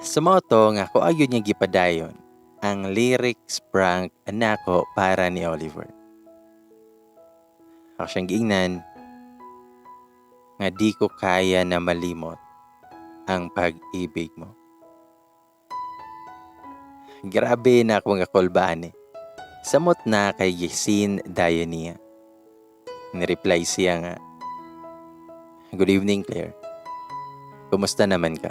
So mao to nga ako ayun nga gipadayon ang lyrics prank nako para ni Oliver. Ako siyang giingnan nga di ko kaya na malimot ang pag-ibig mo. Grabe na akong kakulbaan eh. Samot na kay gi-seen dayon niya. Ni-reply siya nga, "Good evening, Claire. Kumusta naman ka?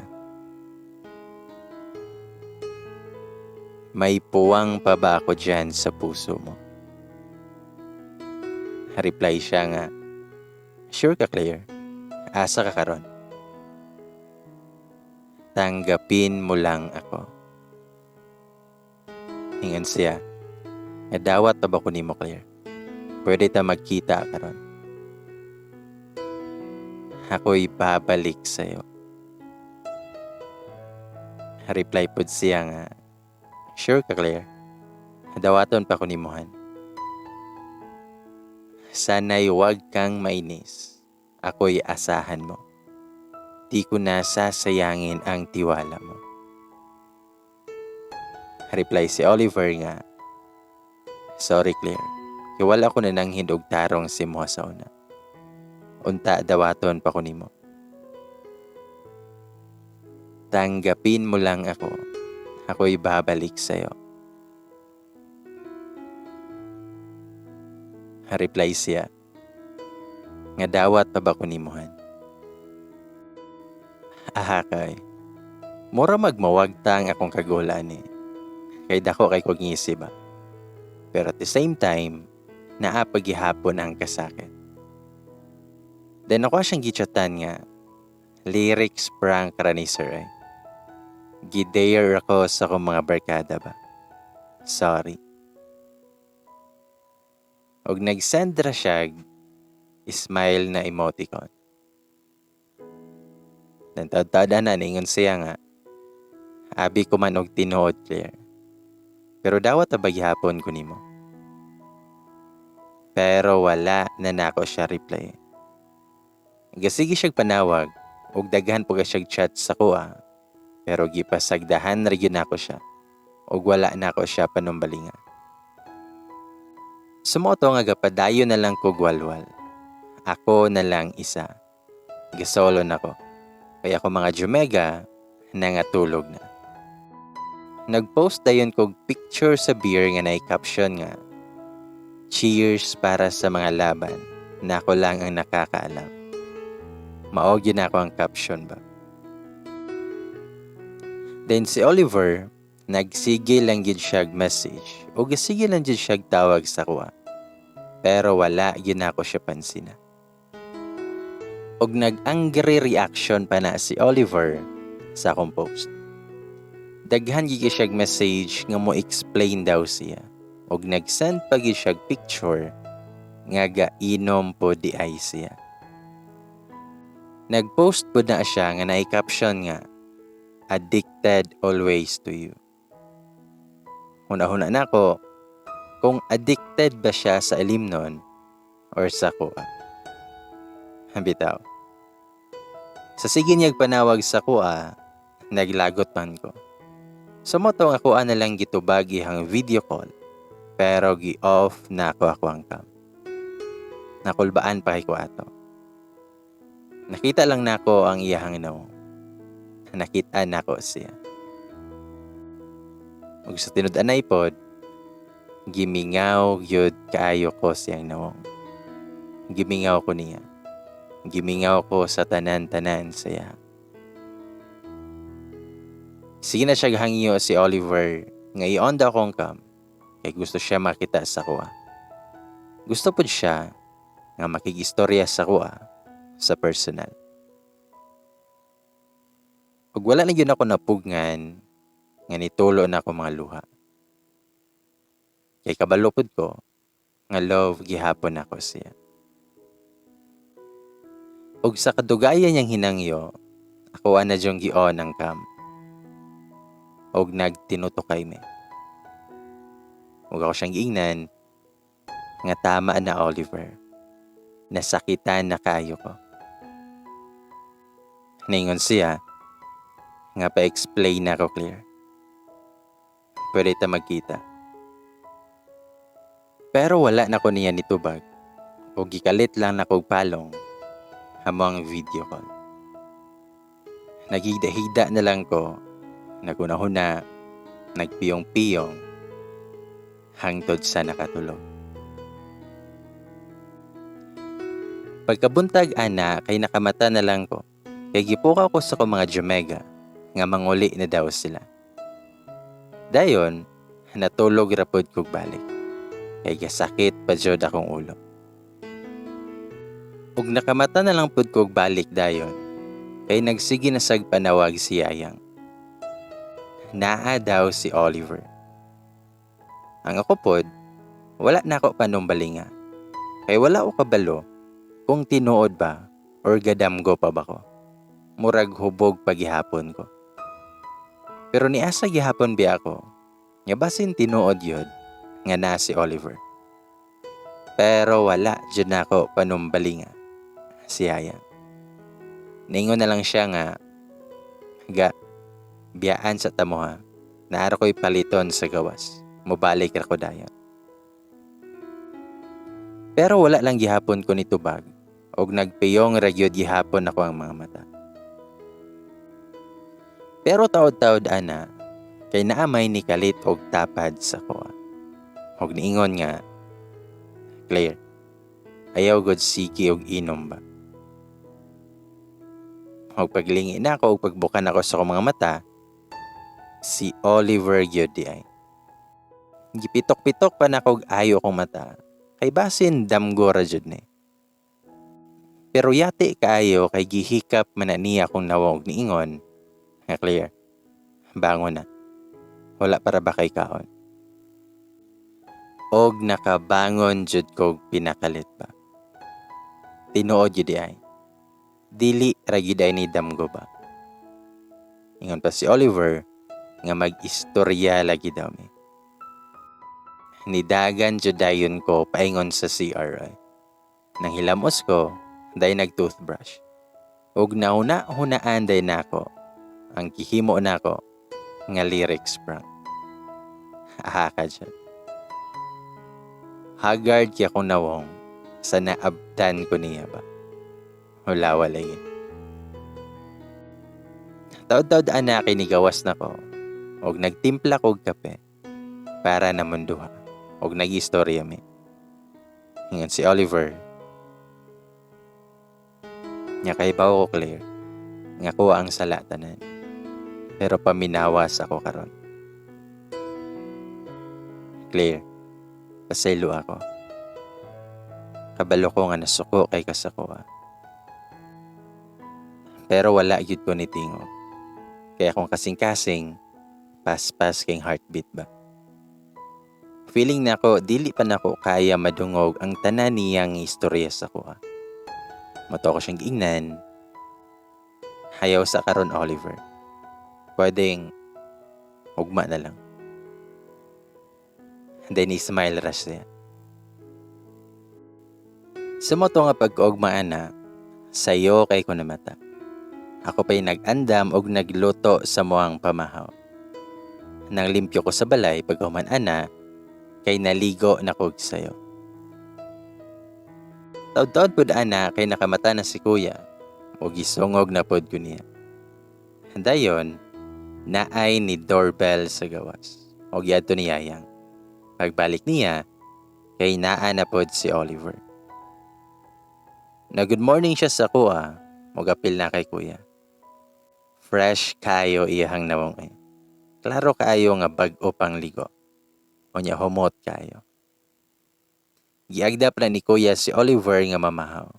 May puwang pa ba ako dyan sa puso mo?" Reply siya nga, "Sure ka, Claire. Asa ka karon? Tanggapin mo lang ako." Ingon siya, nga dawat pa ba ko nimo, Claire? Pwede ta magkita karon. Ako'y babalik sa'yo. Reply pod siya nga, "Sure ka, Claire. Dawaton pa ko nimuhan. Sana'y wag kang mainis. Ako'y asahan mo. Di ko na sasayangin ang tiwala mo." Reply si Oliver nga, "Sorry, Claire. Kay wala ko na nanghin og tarong si mo sa una. Unta dawaton pa ko nimo. Tanggapin mo lang ako. Ako'y babalik sa'yo." Reply siya, nga dawat pa ba ko nimuhan? Aha kay, mura magmawagtang akong kagulan eh. Kay dako kay kog ngisi ba. Pero at the same time, naa pagihapon ang kasakit. Then ako siyang gichatan nga, lyrics prank ra ni sir ay. Gidare ako sa akong mga barkada ba. Sorry. Og nag-send ra siya smile na emoticon. Nagtaod-taod na ningon siya nga, abi ko man og tinuod, Claire. Pero dawat ta gihapon ko nimo. Pero wala na nako siya reply. Gasige siyag panawag ug daghan po siyag chat sa kuha. Pero gipasagdahan ra gyud nako siya ug wala nako siya panumbalinga. Sumoto nga gapadayon na lang kog walwal. Ako na lang isa. Gasolo nako. Kaya ako mga Jumega nangatulog na. Nagpost dayon kog picture sa beer nga naay caption nga, "Cheers para sa mga laban na ako lang ang nakakaalam." Mao gyud na ako ang caption ba. Then si Oliver, nagsige lang gyud siya message o gasige lang gyud siya tawag sa kuha. Pero wala gyud nako siya pansina. Og nag-angry reaction pa na si Oliver sa akong post. Daghan gyud siya message nga mo explain daw siya. Og nag-send pa gyud siya picture nga gainom po di ay siya. Nag-post po na siya nga naay caption nga, "Addicted always to you." Huna-huna na ako kung addicted ba siya sa ilimnon or sa kuha. Bitaw. Sa sige niyag panawag sa kuha, naglagot man ko. Sumoto nga kuha na lang gitubag ihang video call, pero gi-off na ako ako ang cam. Nakulbaan pa kay ko ato. Nakita lang nako ang iyahang nawong. Nakita nako siya. Ug sa tinud-anay pod, gimingaw gyud kaayo ko siyang nawong. Gimingaw ko niya. Gimingaw ko sa tanan-tanan siya. Sige na siya hangyo si Oliver nga i-on daw akong cam kay gusto siya makita sa kuha. Gusto pod siya nga makig-istorya sa kuha sa personal. Ug wala na gyud ako napugngan nga nitulo na ako mga luha. Kay kabalo pud ko nga love gihapon ako siya. Ug sa kadugayan niyang hinangyo, ako na dyong gi-on ang cam. Og nagtinutukay mi. Ug ako siyang giingnan nga tama na, Oliver. Nasakitan na kayo ko. Ningon siya, Nga pa-explain na ako, Claire. Pwede ta magkita. Pero wala na ko niya nitubag. O gikalit lang na kog palong among video call. Naghigda-higda na lang ko, naghuna-huna, nagpiyong-piyong, hangtod sa nakatulog. Pagkabuntag ana kay nakamata na lang ko, kay gipukaw ko sa akong mga Jomega nga manguli na daw sila. Dayon, natulog ra pod kog balik. Kay gasakit pa jud akong ulo. Ug nakamata na lang pod kog balik dayon, kay nagsige na sag panawag si Yayang. Naa daw si Oliver. Ang ako pod, wala na ako panumbalinga. Kay wala ko kabalo kung tinuod ba or gadamgo pa ba ko. Murag hubog pagihapon ko. Pero niasa gihapon biya ako, nga basin tinuod yun, nga naa si Oliver. Pero wala jud nako panumbalinga si Yayang. Ningon na lang siya nga, ga, biyaan sa tamo ha, naara ko'y paliton sa gawas, mobalik ra ko dayon. Pero wala lang gihapon ko nitubag, og nagpiyong ra gyud gihapon ako ang mga mata. Pero taod-taod ana, kay naamay ni kalit og tapad sa kuha. Og niingon nga, Claire, ayaw god siki og inom ba? Og paglingi na ako og pagbukan ako sa akong mga mata, si Oliver gyud di ay. Gipitok-pitok pa na og ayo akong mata, kay basin damgo ra jud ni. Pero yati kaayo kay gihikap man na niya akong nawong og niingon, nga Claire, bangon na. Wala para ba kay kaon? Og nakabangon jud kog pinakalit ba. Tinuod jud di ay. Dili ra gyud ay ni damgo ba. Ingon pa si Oliver nga mag-istorya lagi daw mi. Nidagan jud dayon ko paingon sa CR. Nang hilamos ko, day nag-toothbrush. Og nahuna-hunaan day nako ang gihimo nako nga lyrics prank. Aha ka dyan. Haggard kay akong nawong sa naabtan ko niya ba. Wala, wala yun. Taod-taod ana kay nigawas na ko og nagtimpla kog kape para namunduha og nag-istorya mi. Ingon si Oliver, nga kay bawo ko, Claire, nga kuha ang sala tanan. Pero paminawas ako karon. Claire, pasaylo ako. Kabalo ko nga nasuko kay kasakuha. Pero wala gyud ko nitingog. Kaya kung kasing-kasing, paspas kay heartbeat ba. Feeling nako dili pa nako kaya madungog ang tanan niyang istorya sa kuha. Mato ko siyang giingnan. Hayaw sa karon, Oliver. Pwedeng ugma na lang. Then smile ra siya. Sa mo to nga pagkaugmaan na, sayo kay ko namata. Ako pa'y nag-andam og nagluto sa muang pamahaw. Nang limpyo ko sa balay pagkahuman ana, kay naligo na kog sayo. Taod-taod pod ana kay nakamata na si kuya, o gisungog na pod ko niya. Dayon, naay ni doorbell sa gawas, o giadto ni Yayang. Pagbalik niya, kay naa na pod si Oliver. Na good morning siya sa kuha, mogapil na kay kuya. Fresh kayo iyahang nawong eh. Klaro kaayo nga bag-o pang ligo. O niya humot kayo. Giagda pa na ni kuya si Oliver nga mamahaw.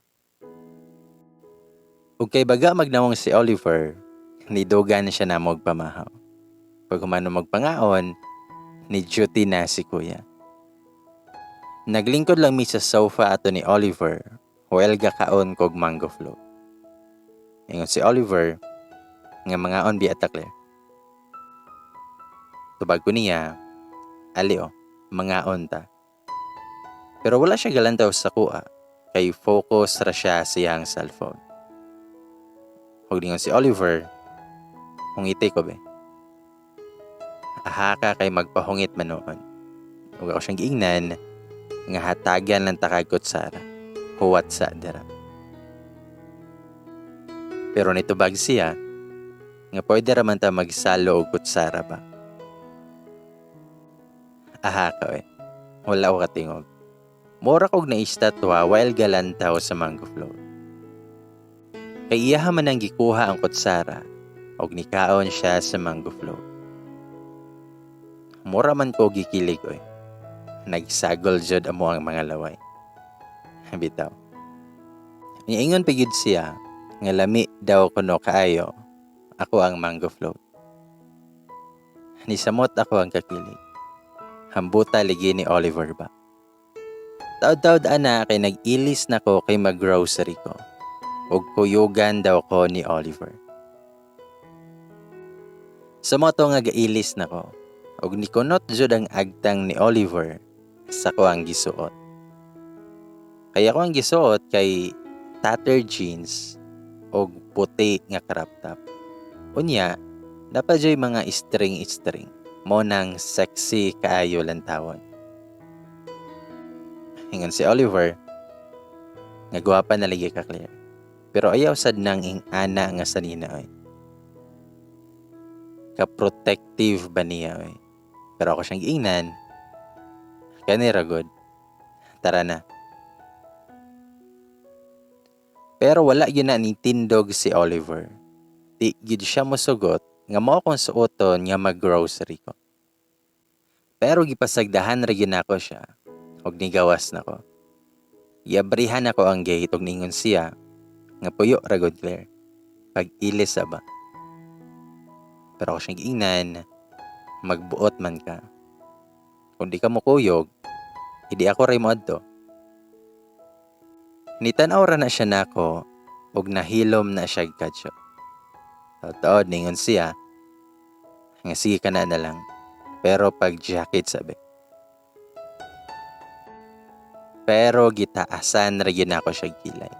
Ug kay baga magnawong si Oliver, nidugan siya na pamahaw. Pag humano magpangaon, ni duty na si kuya. Naglingkod lang mi sa sofa ato ni Oliver, while gakaon kog mango float. Ingon si Oliver, nga mangaon biya ta, Claire. Tubag ko niya, ali o, mangaon ta. Pero wala siya galantaw sa kuha, kay focus ra siya sa iyang cellphone. Ug ningon si Oliver, Hungiti ko be. Aha ka kay magpahungit man noon. Ug ako siyang giingnan nga hatagan lang ta kag kutsara. Huwat sa dira. Pero nitubag siya nga pwede ra man ta magsalo og kutsara ba. Aha ka eh. Wala ko katingog. Mura kog na-istatwa while galantaw sa mango float. Kay iyaha man ang gikuha ang kutsara og nikaon siya sa mango float. Mura man ko gikilig oy. Nagsagol jud amo ang mga laway. Bitaw. Niingon pa gyud siya nga lami daw kuno kaayo ako ang mango float. Nisamot ako ang kakilig. Hambuta ligi ni Oliver ba. Taod-taod ana kay nag-ilis na ko kay mag-grocery ko. Ug kuyugan daw ko ni Oliver. Sa moto nga gailis na ko, ug nikunot jud ang agtang ni Oliver sa ko ang gisuot. Kaya ko ang gisuot kay tattered jeans og puti nga crop top. Unya, napadyo'y mga string-string. Mo nang sexy kaayo lantawon. Ingon si Oliver, nga gwapa na lagi ka, Claire. Pero ayaw sad nang ing-ana nga sanina oy. Ka-protective ba niya oy. Pero ako siyang giingnan, kani ra gud. Tara na. Pero wala gyud na nitindog si Oliver. Di gyud siya mosugot nga mao akong suoton nga mag-grocery ko. Pero gipasagdahan ra gyud nako siya ug nigawas nako. Giabrihan ako ang gate ug ningon siya nga puyo ra gud, Claire. Pag-ilis sa ba. Pero ako siyang giingnan, magbuot man ka. Kung di ka mokuyog, hindi ako ray moadto. Nitan-aw ra na siya nako ug nahilom na siya kadyo. Taod ningon siya nga sige ka na na lang. Pero pag jacket sabi. Pero gitaasan ra gyud nako siya kilay.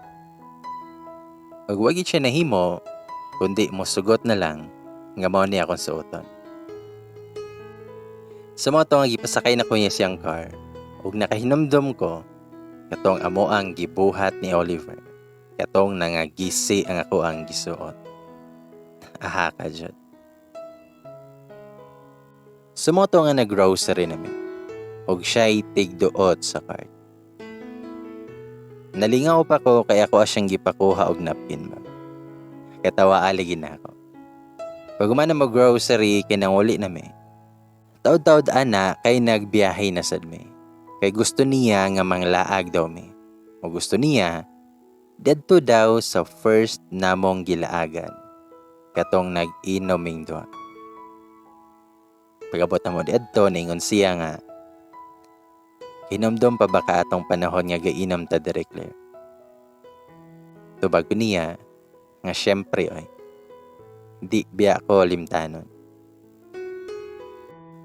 Ug wa gyud siya nahimo kundi mosugot na lang nga mao ni akong suoton. Sa mga to nga gipasakay na ko niya siyang car ug nakahinumdom ko katong amo ang gibuhat ni Oliver, katong nangagisi ang ako ang gisuot. Aha ka jud. Sumoto nga nag-grocery nami ug siya'y tigduot sa cart. Nalingaw pa ko kay ako siyang gipakuha og napkin ba. Katawa aligi na ako. Pag na mag-grocery, kinanguli nami. Taod-taod ana kay nagbiyahe na sad mi. Kay gusto niya nga manglaag daw mi. O gusto niya, dadto daw sa first namong gilaagan. Katong nag-inom ming duha. Pag-abot na mo diadto, ningon siya nga, hinumdum pa ba ka atong panahon nga gainom ta dire, Claire? Tubag ko niya, nga syempre oy, di biya ko limtanon.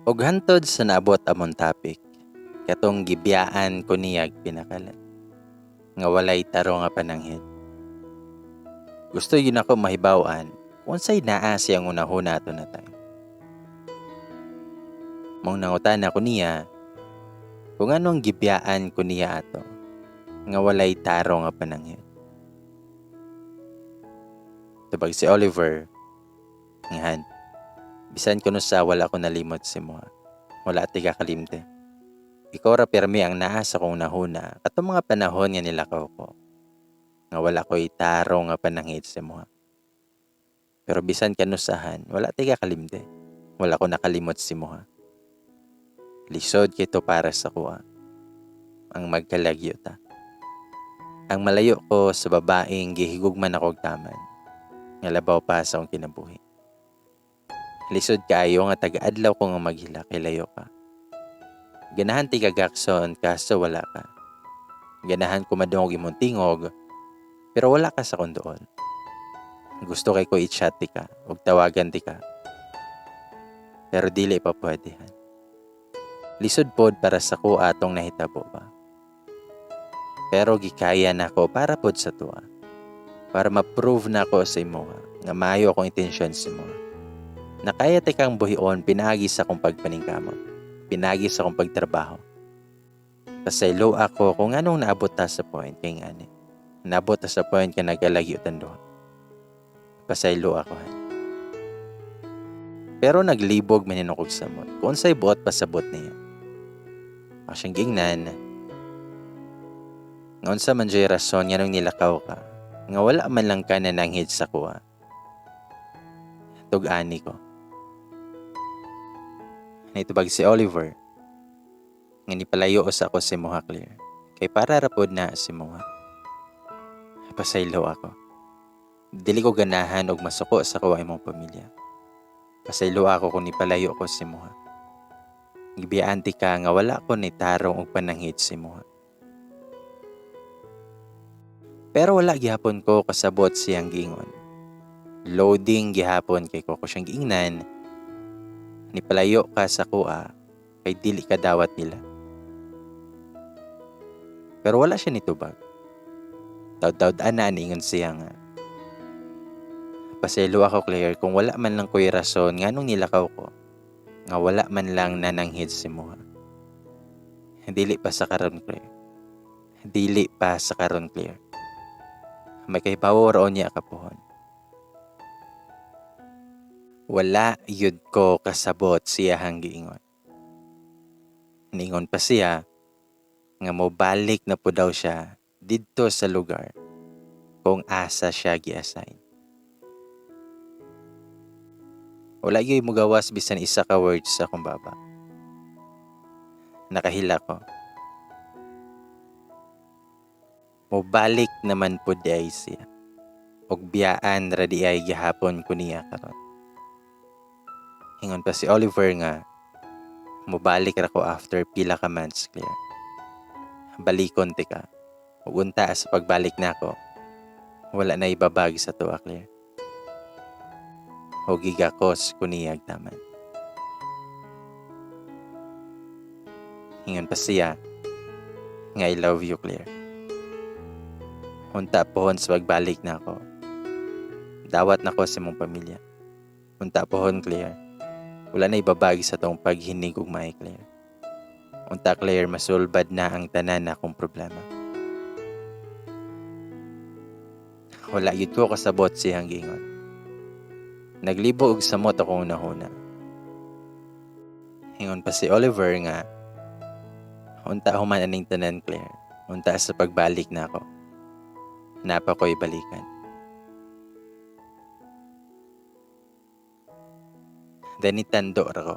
Og hantod sa naabot among topic, katong gibiyaan ko niyag pinakalat, nga walay tarong nga pananghid. Gusto yun ako mahibaw-an kung unsay naa siyang unahuna ato na time. Mong nangutan ako niya kung anong gibiyaan ko niya ato nga walay tarong nga pananghid. Tubag si Oliver, ngahan, bisan kuno sa wala ko nalimot si Moa. Wala ti kakalimte. Ikaw ra pirmi ang naa sa kong nahuna katong mga panahon nga nilakaw ko. Nga wala ko'y tarong nga pananghid sa moha. Pero bisan kanusahan, wala ti kakalimte. Wala ko nakalimot si moha. Lisod kito para sa kuha. Ang magkalagyo ta. Ang malayo ko sa babaeng gihigugman ako og taman. Nga labaw pa sa akong kinabuhi. Lisod kaayo nga taga-adlaw ko nga maghila kay layo ka. Ganahan ti kagakson kaso wala ka. Ganahan ko madungog imong tingog pero wala ka sa kondoon. Gusto kay ko i-chat ti ka ug tawagan ti ka. Pero dili pa pwede han. Lisod pod para sa ko atong nahitabo ba. Pero gikaya nako para pod sa tuwa. Para ma-prove nako sa imo nga maayo akong intensyon sa imo. Nakaya ti kang buhion pinaagi sa akong pagpaningkamot, pinaagi sa akong pagtrabaho. Pasaylo ako kung anong naabot ta sa point kay ngani. Naabot ta sa point ka nagalagi utan duha. Pasaylo ako han. Pero naglibog man og samot. Kung unsay buot pasabot niya. Ako siyang giingnan nga unsa man jud rason nganong nilakaw ka, nga wala man lang ka nananghid sa kuha. Tug-ani ko. Nitubag si Oliver nga nipalayo sa ako si Moha, Claire. Kay para ra pod na si Moha. Pasaylo ako. Dili ko ganahan og masuko sa kuha imong pamilya. Pasaylo ako kung nipalayo ko si Moha. Gibiyaan ti ka nga wala ko ni tarong og pananghid si Moha. Pero wala gihapon ko kasabot siyang giingon. Loading gihapon kay ko siyang giingnan. Nipalayo ka sa kuha kay dili ka dawat nila. Pero wala siya nitubag. Taud-taud ana niingon siya nga, pasaylo ako, Claire, kung wala man lang ko'y rason nganong nilakaw ko, nga wala man lang nananghid si Moha. Dili pa sa karon, Claire. Dili pa sa karon, Claire. May kahibawo raon niya kapuhon. Wala yud ko kasabot siya hang giingon. Niingon pa siya nga mobalik na po daw siya didto sa lugar kung asa siya gi-assign. Wala gyud mogawas bisan isa ka words sa akong baba. Nakahila ko. Mobalik naman po di ay siya. Og biyaan ra di ay gihapon ko niya karon. Ingon pa si Oliver nga mobalik ra ko after pila ka months, Claire. Balikon ti ka. Ug unta sa pagbalik nako, wala na ibabag sa tuwa, Claire. Og gigakos ko niyag taman. Ingon pa siya nga I love you, Claire. Unta pohon sa pagbalik nako, dawat nako sa imong pamilya. Unta pohon, Claire, wala na ibabag sa tong paghinig og maay, Claire. Unta, Claire, masulbad na ang tanan akong problema. Wala yun ko kasabot siyang giingon. Naglibo og samot akong nahuna. Ingon pa si Oliver nga unta human aning tanan, Claire. Unta sa pagbalik na ako, napa ko'y balikan. Then itando ra ko.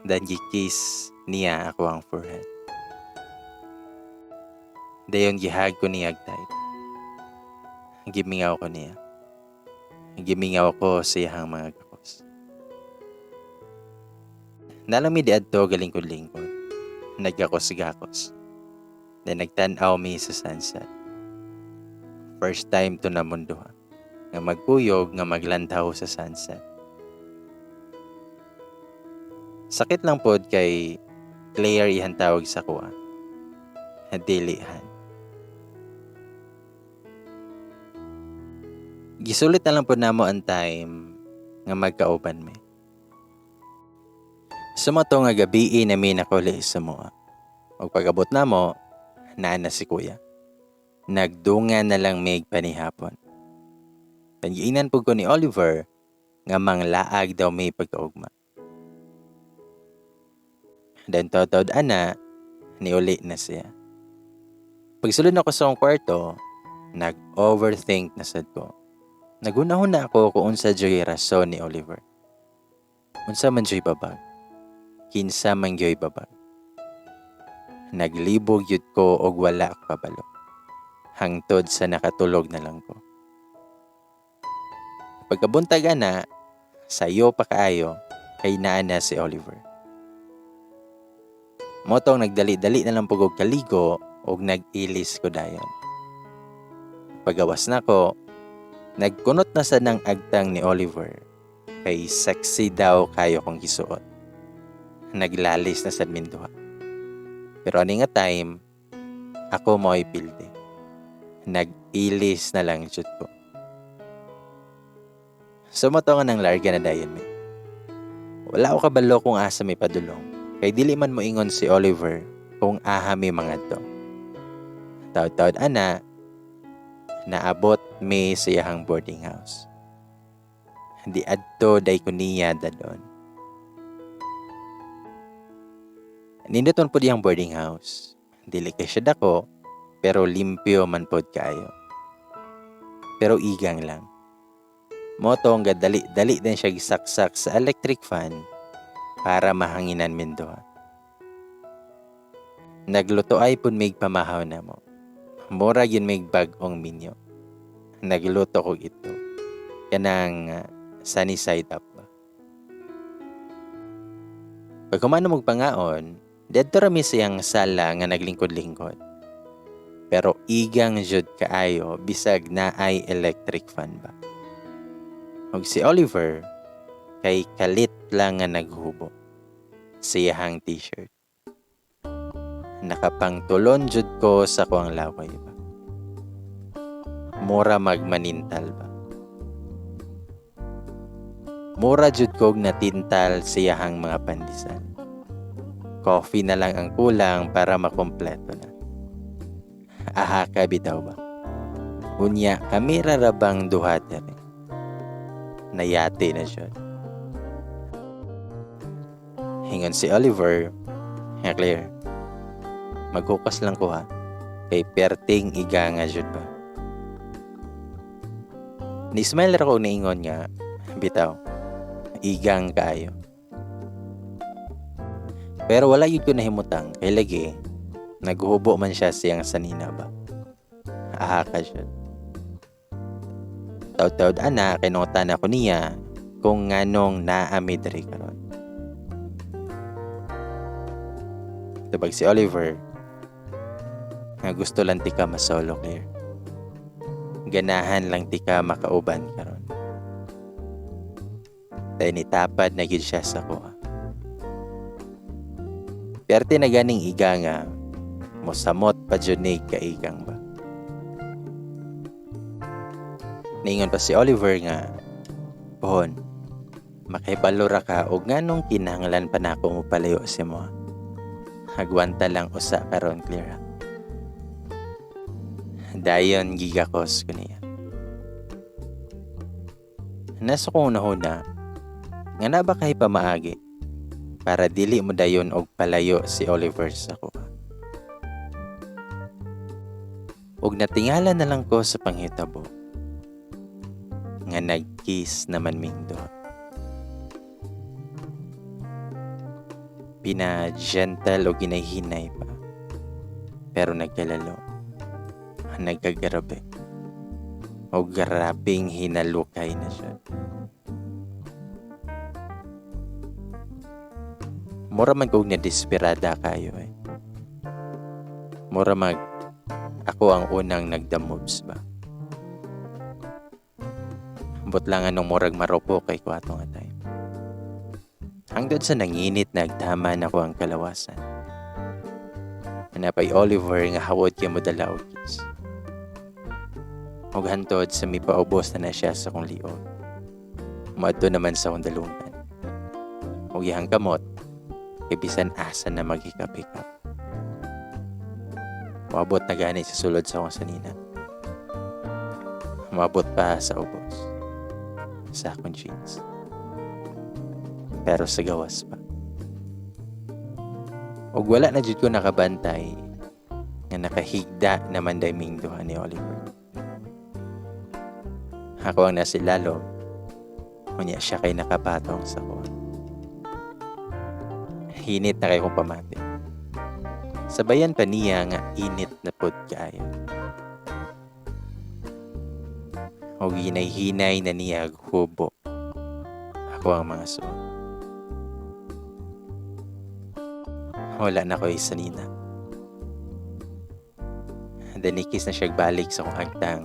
Then gikiss niya ako ang forehead. Dayon gihag ko niya tight. Gimingaw ko niya. Gimingaw ko sa iyang mga gakos. Nalami di adto galingkod-lingkod. Nagkakos-gakos. Then nagtan-aw mi sa sunset. First time to na mundo ha, nga magkuyog nga maglantaw sa sunset. Sakit lang pod kay Claire ihang tawag sa kuha. Dili han. Gisulit na lang pod namo ang time nga magkauban mi. Sumato nga gabi nami nakuli sa moa. Og pag-abot namo, naa na si kuya. Nagdungan na lang mig panihapon. Pangiinan po ko ni Oliver nga manglaag daw may pagkaugma. Then totod ana, niuli na siya. Pagsulod ako sa akong kwarto, nag-overthink na sad ko. Nagunahon na ako kung unsa jud rason ni Oliver. Unsa man jud babag? Kinsa man jud babag? Naglibog yun ko og wala ko kabalo. Hangtod sa nakatulog na lang ko. Pagkabuntag ana, sayo pa kaayo, kay naa na si Oliver. Motong nagdali-dali na lang pugog kaligo og nag-ilis ko dayon. Pagawas na ko, nagkunot na sa nang agtang ni Oliver kay sexy daw kayo kong gisuot. Naglalis na sad minduha. Pero ani nga time, ako mo'y pilde. Nag-ilis na lang jud ko. So mao to nga nang larga na dayon mi. Wala ko kabalo kung asa mi padulong. Kay dili man moingon si Oliver kung aha mi mangadto. Taud-taud ana, naabot mi sa iyahang boarding house. Di adto day ko niya dadon. Nindot man pod iyang boarding house. Dili kay siya dako, pero limpyo man pod kaayo. Pero igang lang. Mao to nga dali-dali din siya gisaksak sa electric fan para mahanginan min duha. Nagluto ay pud mig pamahaw na mo. Mura gyud mig bag-ong minyo. Nagluto kog itlog. Kanang sunny side up ba. Pag humano mog pangaon, didto ra mi sa iyang sala nga naglingkod-lingkod. Pero igang jud kaayo bisag naay electric fan ba. Ug si Oliver kay kalit lang nga naghubo sa iyahang t-shirt. Nakapangtulon jud ko sa kuang laway ba. Mura magmanintal ba. Mura jud kog natintal sa iyahang mga pandesal. Coffee na lang ang kulang para makumpleto na. Aha ka bitaw ba? Unya kami rarabang duha dere. Nayati na siya. Hingon si Oliver, nga Claire, maghukas lang ko ha, kay perting iga nga jud ba. Ni-smile ra ko niingon nga, bitaw, igang kaayo. Pero wala yun ko nahimutang, kay lagi, naghubo man siya siyang sanina ba. Aha ka siya. Taud-taud ana, kinungutan ako niya kung nganong naami diri karon. Tubag si Oliver, nga gusto lang tika masolo, Claire. Ganahan lang tika makauban karon. Dahil nitapad na gid siya sa kuha. Perte na ganing iga nga, mosamot pa jud ni kaigang ba. Niingon pa si Oliver nga, pohon, makahibalo ra ka og nganong kinahanglan pa nako mopalayo sa imo. Agwanta lang usa karon, Claire. Dayon gigakos ko niya. Nasa kong unahuna, nga na ba kay pamaagi para dili mo dayon og palayo si Oliver sa kuha. Og natingala na lang ko sa panghitabo nga nag-kiss naman ming duha. Pina-gentle o ginay-hinay pa. Pero nagkalalo. Nagkagarabe. O grabing hinalukay na siya. Mura man kog na-desperada kayo eh. Mura mag ako ang unang nagda moves ba. Ambot lang anong murag maropo kay kwato nga time. Hangtod sa nanginit nagtama na ko ang kalawasan. Hanapay Oliver nga hawod kay modala og kiss. Og hantod sa mipaubos na na siya sa kong liog. Moadto naman sa akong dalungan. Og iyang kamot, kay bisan asa na maghikap-hikap. Moabot na gani sa sulod sa akong sanina. Moabot pa sa ubos. Sa akong jeans. Pero sa gawas pa. Og wala na jud ko nakabantay nga nakahigda naman day ming duha ni Oliver. Ako ang nasa ilalom, unya siya kay nakapatong sa kuha. Hinit na kayo kong pamati. Sabayan pa niya nga init na pod kaayo. Og hinay-hinay na niya hubo. Ako ang mga suot. Wala na ko isa nina. Danikis na siya balik sa akong agtang,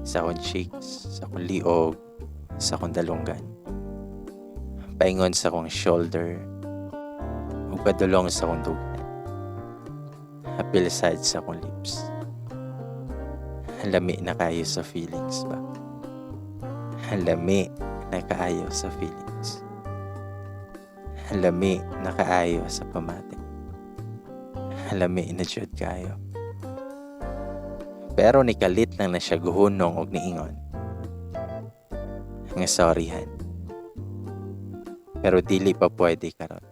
sa akong cheeks, sa akong liog, sa akong dalunggan. Paingon sa akong shoulder, ug padulong sa akong dughan. Apil sad sa akong lips. Lami na kayo sa feelings ba? Lami na kaayo sa feelings. Lami na kaayo sa pamati. Lami na jud kaayo. Pero nikalit lang na siya guhunong og niingon nga sorryhan, pero dili pa pwede karon.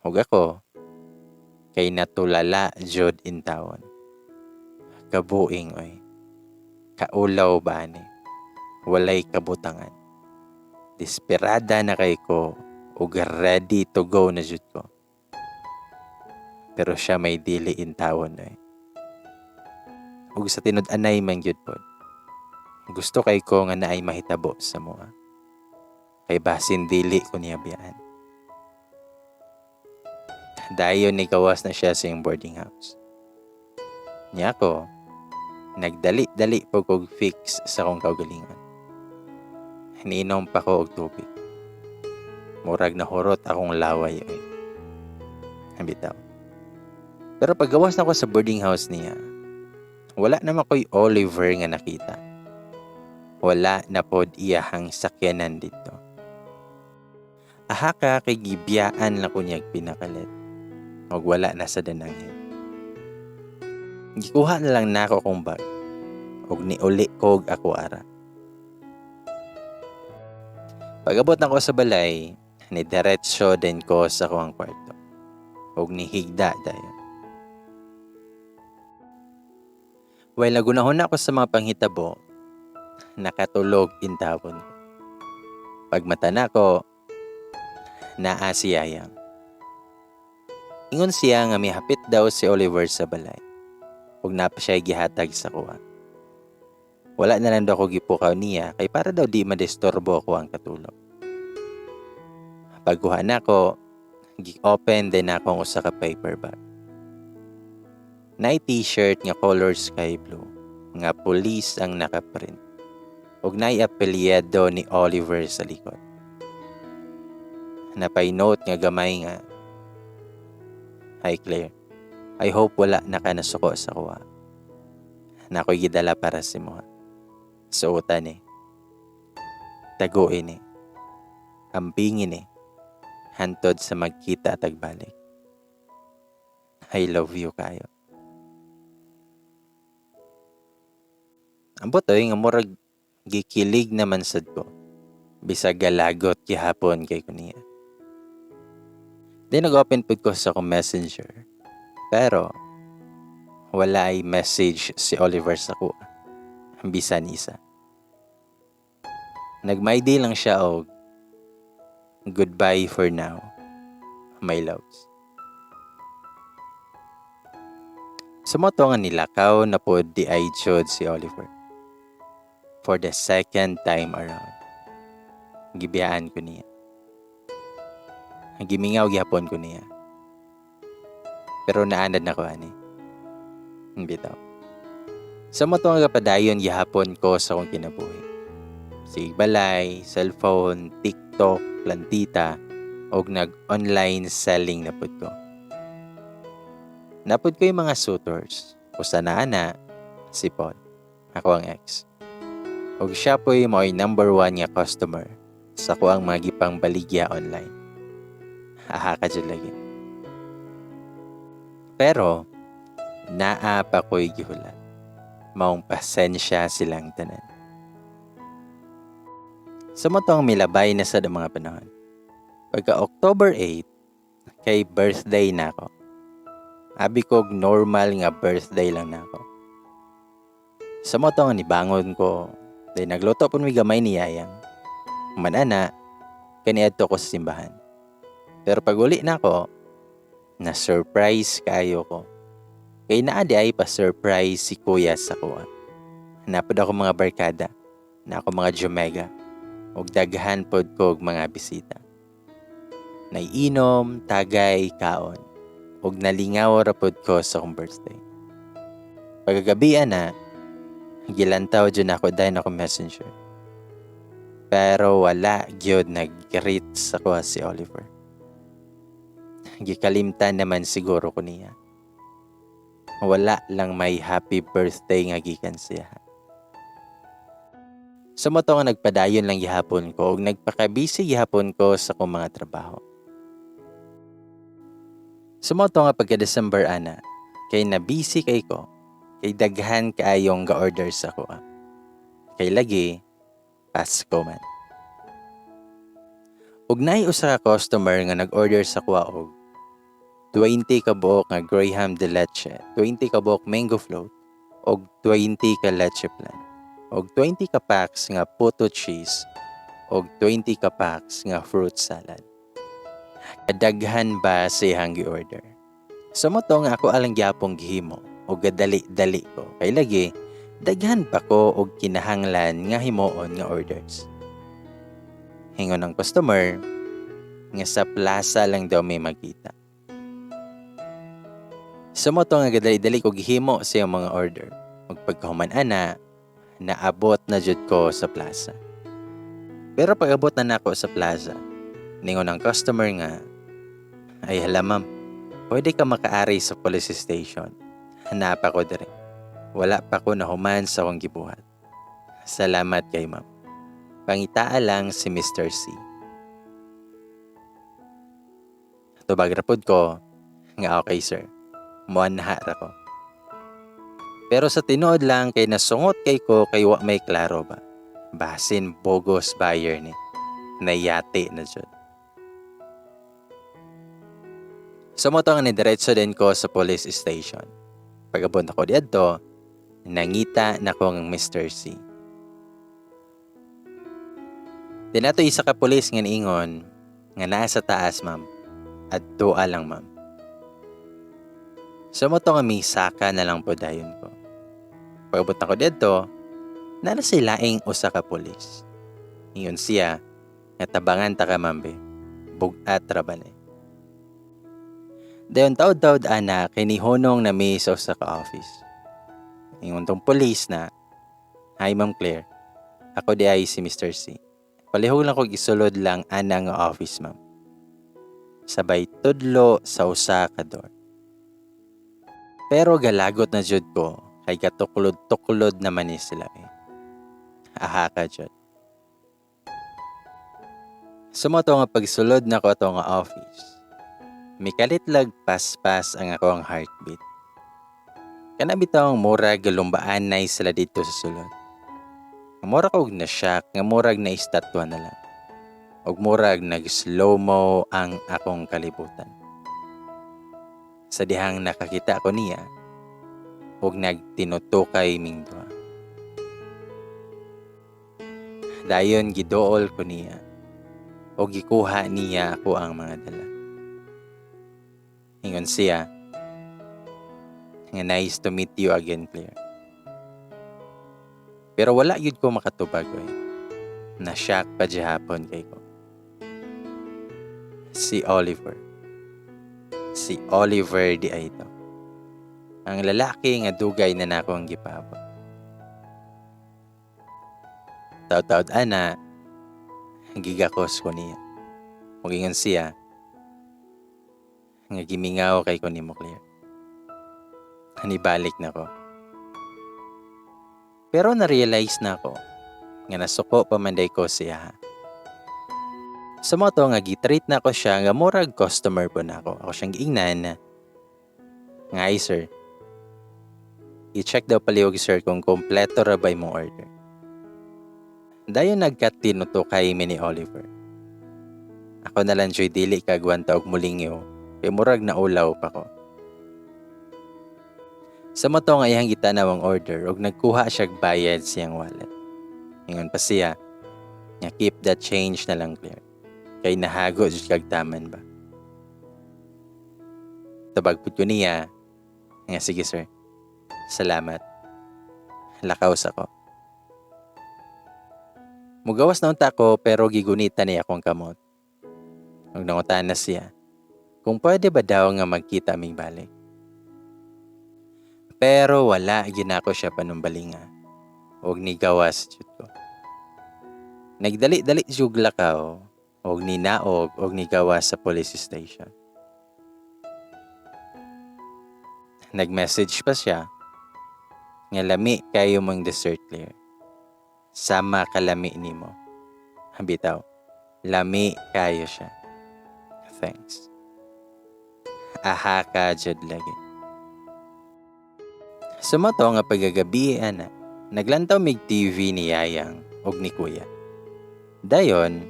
Ug ako, kay natulala jud intawon. Kabuing oy. Kaulaw ba ni? Walay kabutangan. Desperada na kay ko ug ready to go na jud ko. Pero siya may dili intawon oy. Ug sa tinud-anay man gyud pod, gusto kay ko nga naay mahitabo sa moa. Kay basin dili ko niya biyaan. Dayon ni gawas na siya sa iyang boarding house. Niya ako, nagdali-dali po kog fix sa akong kaugalingon. Niinom pa ko og tubig. Murag nahurot akong laway oy. Bitaw. Pero paggawas na ko sa boarding house niya, wala naman ko'y Oliver nga nakita. Wala na pod iyahang sakyanan dito. Aha ka kay gibiyaan lang ko niyag pinakalit. Og wala na sa danangin. Gikuha na lang nako kong bag. Og niuli kog ako ara. Pag-abot nako sa balay, ni diretso din ko sa akong kwarto. Og nihigda dayon. While nagunahon ako sa mga panghitabo, nakatulog intawon ko. Pagmata nako, naa si Yayang. Ingon siya nga mihapit daw si Oliver sa balay ug naa pa siya gihatag sa kuha. Wala na lang daw ko gipukaw niya kay para daw di madisturbo ako ang katulog. Pagkuha nako, gi-open din ako ang usa ka paper bag. Naay t-shirt nga color sky blue nga police ang nakaprint ug naay apelyido ni Oliver sa likod. Napay note nga gamay nga, "Hi Claire, I hope wala na ka nasuko sa kuha. Nakoy gidala para sa imo. Suotan eh. Taguin eh. Ampingin eh. Hantod sa magkita at agbalik. I love you kayo." Ambot oy nga murag gikilig naman sad ko. Bisag galagot gihapon kay ko niya. Then nag-open pud ko sa akong messenger. Pero wala ay message si Oliver sa kuha. Bisan isa. Nag-my day lang siya og "Goodbye for now, my loves." Sumoto nga nilakaw na pod di ay jud si Oliver. For the second time around, gibiyaan ko niya. Gimingaw gihapon ko niya. Pero naanad na ko ani. Bitaw. Sa mo nga padayon gihapon ko sa akong kinabuhi. Sig balay, cellphone, TikTok, plantita, og nag-online selling na pud ko. Napud ko yung mga suitors. Usa na ana, si Paul. Ako ang ex. Og siya po'y mo'y number 1 nga customer sa ko ang mga gipang baligya online. Aha ka dyan lagi. Pero, naa pa ko'y gihulat. Maong pasensya silang tanan. Sa mo tong milabay na sa mga panahon. Pagka October 8, kay birthday na ako. Abi kog normal nga birthday lang na ako. Sa mo tong nibangon ko, dahil nagluto po mi gamay ni Yayang. Manana, kaniadto ko sa simbahan. Pero pag uli na ako, na-surprise kayo ko. Kay naa di ay pa-surprise si kuya sa kuha. Napod ako mga barkada, na ako mga jomega, ug daghan pod ko og mga bisita. Naiinom, tagay, kaon, ug nalingaw ra pod ko sa akong birthday. Pagkagabi na, gilantaw jud ako dahil ako messenger. Pero wala gyud nag-greet sa kuha si Oliver. Gikalimtan naman siguro ko niya. Wala lang may happy birthday nga gikan siya. Sa mao to nga nagpadayon lang gihapon ko ug nagpakabisi gihapon ko sa akong mga trabaho. Sa mao to nga pagka December ana, kay na busy kay ko, kay daghan kaayong ga-order sa akoa. Kay lagi, Pasko man. Ug naay usa ka customer nga nag-order sa akoa og 20 ka buok nga Graham de Leche, 20 ka buok mango float, og 20 ka leche flan, og 20 ka packs nga puto cheese, og 20 ka packs nga fruit salad. Kadaghan ba sa iyang gi-order? Sa mao to nga ako alang gyapong gihimo og gadali-dali ko. Kay lagi, daghan pa ko og kinahanglan nga himuon nga orders. Ingon ang customer nga sa plaza lang daw may magkita. Sa mao to nga gadali-dali ko gihimo sa iyang mga order. Ug pagkahuman ana, naabot na jud ko sa plaza. Pero pag-abot na nako sa plaza, ningon ang customer nga, "Ay hala ma'am, pwede ka makaari sa police station. Naa pa ko diri. Wala pa ko nahuman sa akong gibuhat. Salamat kay ma'am. Pangitaa lang si Mr. C." Tubag ra pod ko nga, "Okay sir, muanha ra ko." Pero sa tinuod lang kay nasungot kay ko kay wa may klaro ba. Basin bogus buyer ni. Nayati na jud. Sa mao to nga nidiretso din ko sa police station. Pag-abot ako diadto, nangita na ko ang Mr. C. Dinato isa ka pulis nga niingon nga naa sa taas ma'am. Adtoa lang ma'am. Sa mao to nga misaka na lang po dayon ko. Pag-abot nako didto, naa na say laing usa ka pulis. Ingon siya nga tabangan ta ka ma'am be. Bug-at ra ba ni. Dayon taod-taod ana kay nihunong na mi sa usa ka office. Ingon tong pulis na, "Hi Ma'am Claire, ako di ay si Mr. C. Palihog lang kog isulod lang ana nga office ma'am." Sabay tudlo sa usa ka door. Pero galagot na jud ko kay gatuklod-tuklod naman ni sila eh. Aha ka jud. Sa mao to nga pagsulod nako ato nga office, mikalitlag paspas ang ako ang heartbeat. Kana bitaw ang murag galumbaan nay sila didto sa sulod. Mura kog na-shock nga murag na estatwa na lang. Og murag nag-slow-mo ang akong kalibutan. Sa dihang nakakita ko niya, og nagtinutukay ming duha. Dayon giduol ko niya, og gikuha niya ako ang mga dala. Ingon siya, nga "Nice to meet you again, Claire." Pero wala gyud ko makatubag oy. Na-shock pa gihapon kay ko. Si Oliver. Si Oliver di ay to. Ang lalaki nga dugay na nako ang gipaabot. Taod-taod ana, gigakos ko niya. Mugingon siya, nga gimingaw kay ko nimo, Claire. Nibalik na ko. Pero na-realize na ako nga nasuko pa man day ko siya. Sa mao to nga gitreat na ko siya nga murag customer po na ako. Ako siyang giingnan nga, "Ay sir, i-check daw palihog sir kung kompleto ra ba imong order." Dayon nagkatinutukay mi ni Oliver. Ako na lang joy dili kagwanta og mulingyo kay murag naulaw pa ko. Sa mao to nga iyang gitanaw ang order og nagkuha siya og bayad siyang wallet. Ingon pa siya nga "Keep that change na lang, Claire. Kay nahago jud kag taman ba." Tubag pud ko niya nga, "Sige sir. Salamat. Lakaw sa ko." Mugawas na unta ko pero gigunita niya akong kamot. Ug nangutana siya kung pwede ba daw nga magkita ming balik. Pero wala ginako siya panumbalinga og nigawas jud ko. Nagdali-dali jud lakaw og ninaog og nigawas sa police station. Nag-message pa siya nga lami kayo mong dessert, Claire. Sama kalami nimo. Bitaw, lami kayo siya. Thanks. Aha ka jud lagi. Sumato nga pagkagabi ana, naglantaw mig TV ni Yayang og ni Kuya. Dayon,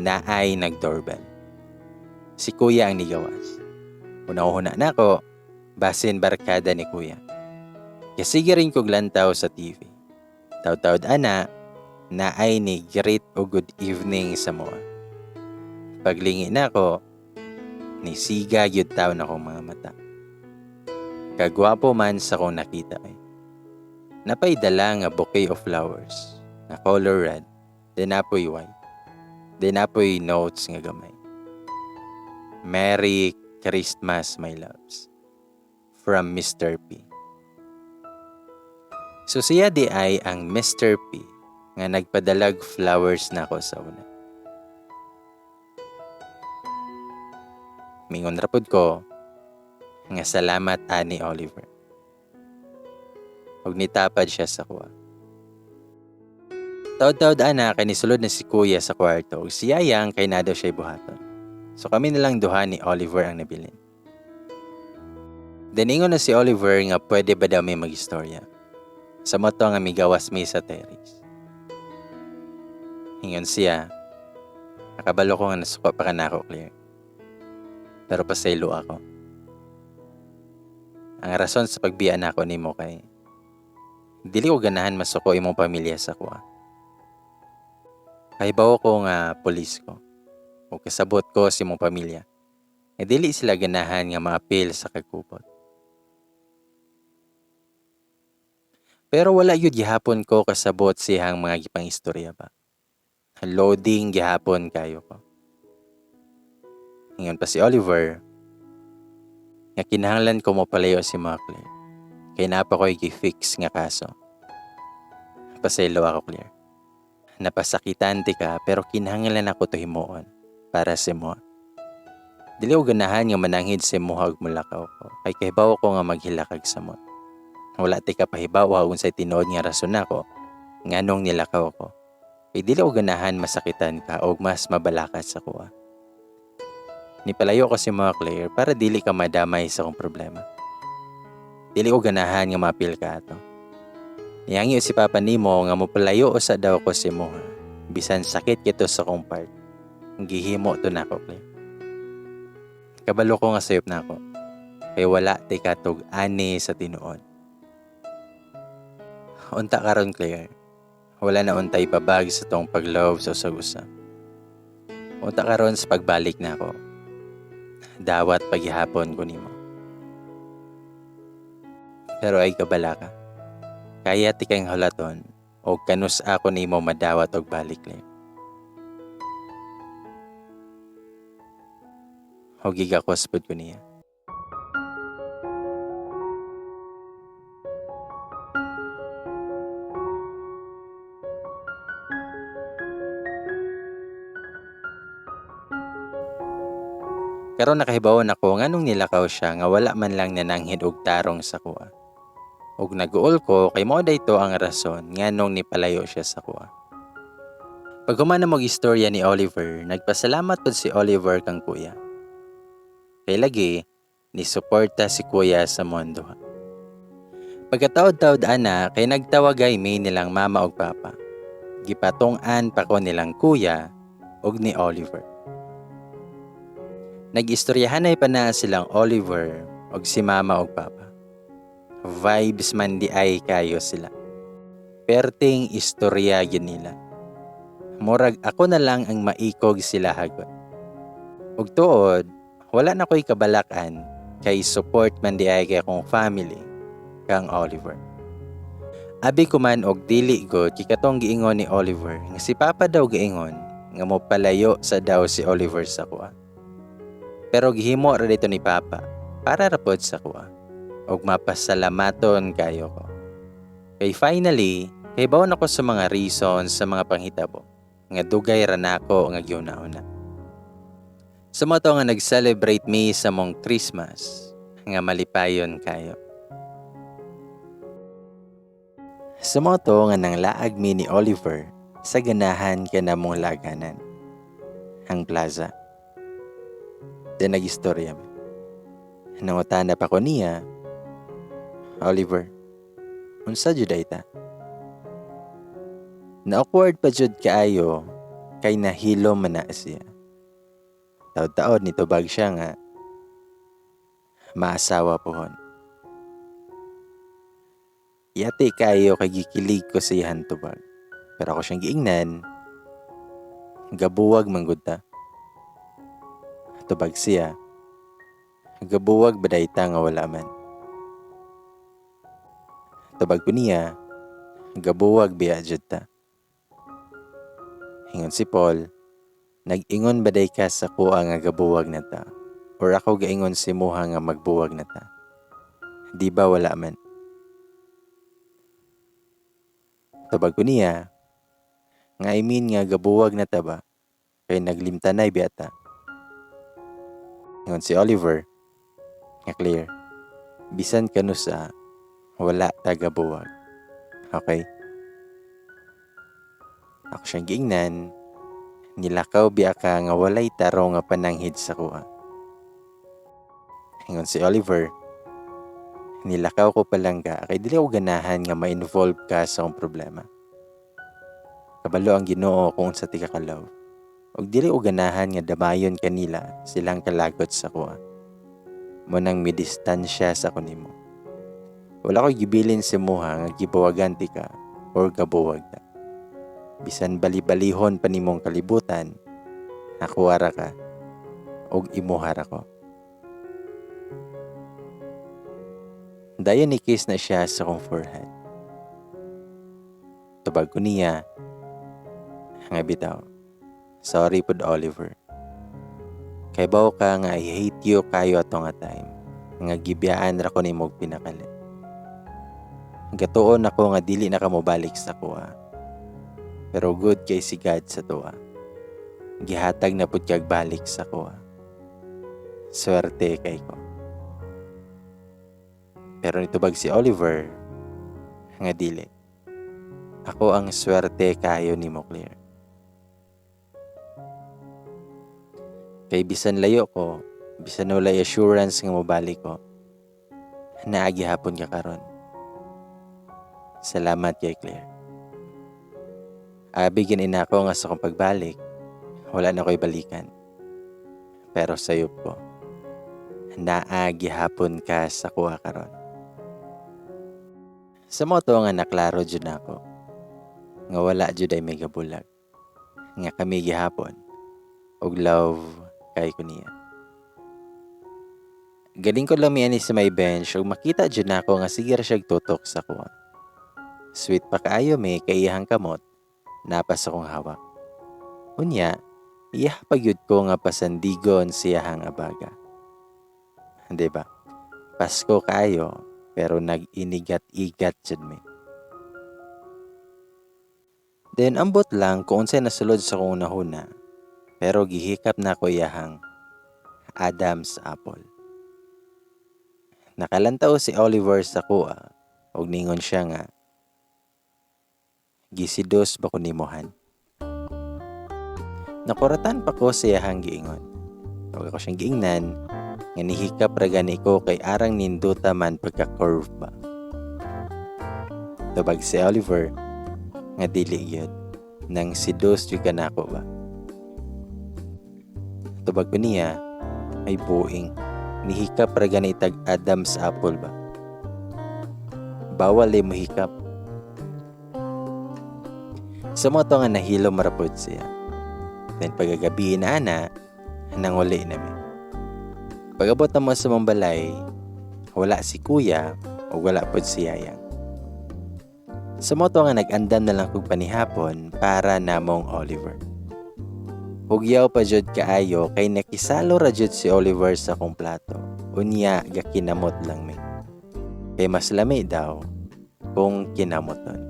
naay nag-doorbell. Si Kuya ang nigawas. Una-una na ako, basin barkada ni Kuya. Kasige rin kog lantaw sa TV. Taw-tawd ana, naay ni greet o good evening sa moa. Paglingi na ako, ni siga gyud taw na akong mga mata. Kagwapo man sa akong nakita eh. Napaydala nga bouquet of flowers, nga color red, then apoy white, then apoy notes nga gamay. Merry Christmas, my loves. From Mr. P. So siya di ay ang Mr. P nga nagpadalag flowers na ako sa una. Mingon ra pud ko nga salamat ani Oliver. Ug nitapad siya sa kuha. Taod-taod ana kay nisulod na si Kuya sa kwarto ug si Yayang kay na daw siya buhaton. So kami na lang duha ni Oliver ang nabilin. Then ingon na si Oliver nga pwede ba daw may magistorya. Sa moto nga migawas mi sa terrace. Ingon siya, nakabalo ko nga nasuko pa ka nako, Claire. Pero pasaylo ako. Ang rason sa pagbiya nako nimo kay dili ko ganahan masuko imong pamilya sa kuha. Kahibaw ko nga pulis ko o kasabot ko sa imong pamilya. Nga dili sila ganahan nga maapil sa kagkupot. Pero wala yun gihapon ko kasabot siyang mga gipang istorya ba. Loading gihapon kayo ko. Ingon pa si Oliver, nga kinahanglan ko mopalayo si mga Claire. Kay naa pa ko'y gi-fix nga kaso. Pasaylo ako, Claire. Napasakitan ti ka pero kinahanglan ako to himuon para sa imo. Dili ko ganahan nga mananghid sa imo og mulakaw ko. Kay kahibaw ko nga maghilakag sa mo. Wala ti ka pahibaw unsay tinuod nga rason nako nganong nilakaw ko. Kay dili ko ganahan masakitan ka og mas mabalakat sa kuha. Nipalayo ko si mga Claire para dili ka madamay sa akong problema. Dili ko ganahan nga mapil ka ato. Niyangyo si Papa nimo nga mopalayo usa daw ko si mo. Bisan sakit kito sa akong part. Gihimo to nako, Claire. Kabalo ko nga sayop nako. Kay wala ti katug ani sa tinuod. Unta karon, Claire. Wala na untay babag sa tong pag-love sa usag-usa. Unta karon sa pagbalik nako. Dawat paghihapon ko nimo. Pero ay kabala ka. Kaya ti kang hulaton o kanus ako nimo madawat og balik, Claire. O gigakos pud ko niya. Karon nakahibaw nako nganong nilakaw siya nga wala man lang nananghid og tarong sa kuha. Og naguol ko kay mao dayto ang rason nganong nipalayo siya sa kuha. Paghuman na mag-istorya ni Oliver, nagpasalamat pud si Oliver kang kuya. Kay lagi, ni-suporta si kuya sa mundo. Pagkataod-taod ana, kay nagtawagay mi nilang mama og papa. Gipatong-an pa ko nilang kuya og ni Oliver. Nag-istoryahanay pa na silang Oliver og si mama og papa. Vibes man di ay kayo sila. Perting istorya yun nila. Murag ako na lang ang maikog sila hagot. Og tuod, wala na ko'y kabalakan kay support man di ay kay akong family kang Oliver. Abi ko man og dili god kay katong giingon ni Oliver nga si Papa daw giingon nga mopalayo sa daw si Oliver sa kuha. Pero gihimo ra dito ni Papa para ra pod sa kuha og mapasalamaton kayo ko. Kay finally, kahibaw na ko sa mga reasons sa mga panghitabo nga dugay ra nako nga giuna-una. Sa mga to nga nag-celebrate mi sa mong Christmas nga malipayon kayo. Sa mao to nga nanglaag mi ni Oliver sa ganahan ka namong laganan, ang plaza. Then nag-istorya mi. Nangutana pa ko niya, "Oliver, unsa jud ay ta?" Na-awkward pa jud kaayo kay nahilo man na siya. Taod-taod nitubag siya nga maasawa pohon. Yati kaayo kay gikilig ko sa iyang tubag. Pero ako siyang giingnan, "Gabuwag man gud ta." Tubag siya, "Gabuwag ba ta nga wala man?" Tubag ko niya, "Gabuwag biya jud ta." Ingon si Paul, "Nag-ingon ba day ka sa kuha nga gabuwag na ta? Or ako gaingon si muha nga magbuwag na ta? Di ba wala man?" Tubag ko niya, nga I mean nga gabuwag na ta ba? Kay naglimtanay biya ta. Ingon si Oliver, nga "Clear, bisan kanusa, wala ta gabuwag. Okay?" Ako siyang giingnan, "Nilakaw biya ka nga walay tarong nga pananghid sa kuha." Ingon si Oliver, "Nilakaw ko palangga kay dili ko ganahan nga ma-involve ka sa akong problema. Kabalo ang Ginoo kung unsa tika ka love. Ug dili ko ganahan nga damayon kanila silang kalagot sa kuha. Mo nang midistansya sa ko nimo. Wala ko gibilin si muha nga gibuwagan ti ka or gabuwag ta. Bisan bali-balihon pa nimong kalibutan, ako ara ka ug imuhara ko." Dayon ni kiss na siya sa akong forehead. Tubag ko niya, nga bitaw, "Sorry pod, Oliver. Kay baw ka nga I hate you kayo ato nga time, nga gibiyaan ra ko nimo og pinakalit. Gatuon ako nga dili na ka mobalik sa kuha. Pero good kay si God sa tuwa. Gihatag na pud kag balik sa kuha. Swerte kay ko." Pero nitubag si Oliver nga dili. "Ako ang swerte kayo nimo, Claire. Kay bisan layo ko, bisan walay assurance nga mobalik ko, naa gihapon ka karon. Salamat kay, Claire. Abi gani nako nga sa akong pagbalik, wala na ko'y balikan. Pero sayop ko, naa gihapon ka sa kuha karon." Sa mao to nga naklaro jud nako nga wala jud ay may gabulag, nga kami gihapon og love kay ko niya. Galing ko lang mi ani sa may bench ug makita jud nako nga sige ra siyag tutok sa kuha. Sweet pa kaayo mi kay iyahang kamot napas akong hawak. Unya, iya pa gyud ko nga pasandigon siyahang abaga. Di ba? Pasko kaayo pero nag-inigat-igat jud mi. Then ambot lang kung unsay nasulod sa akong hunahuna, pero gihikap na ko iyahang Adam's apple. Nakalantaw si Oliver sa kuha ug ningon siya nga, "Gisidos ba ko nimo, Han?" Nakuratan pa ko sa iyahang giingon. Ug ako siyang giingnan nga nihikap ra gani ko kay arang ninduta man pagka-curve ba. Tubag si Oliver nga dili gyud, nang seduce jud ka nako ba. Tubag ko niya, "Ay buing, nihikap ra gani tag Adam's apple ba. Bawal ay mohikap." Sa mao to nga nahilo marapod siya. Then pagkagabi na ana, nanguli nami. Pag-abot na mo sa mambalay, wala si kuya o wala pod si yayang. Sa mao to nga nag-andam na lang kog panihapon para namong Oliver. Hugyaw pa jud kaayo kay nakisalo ra jud si Oliver sa akong plato. Unya gakinamot lang mi. Kay mas lami daw kung kinamoton.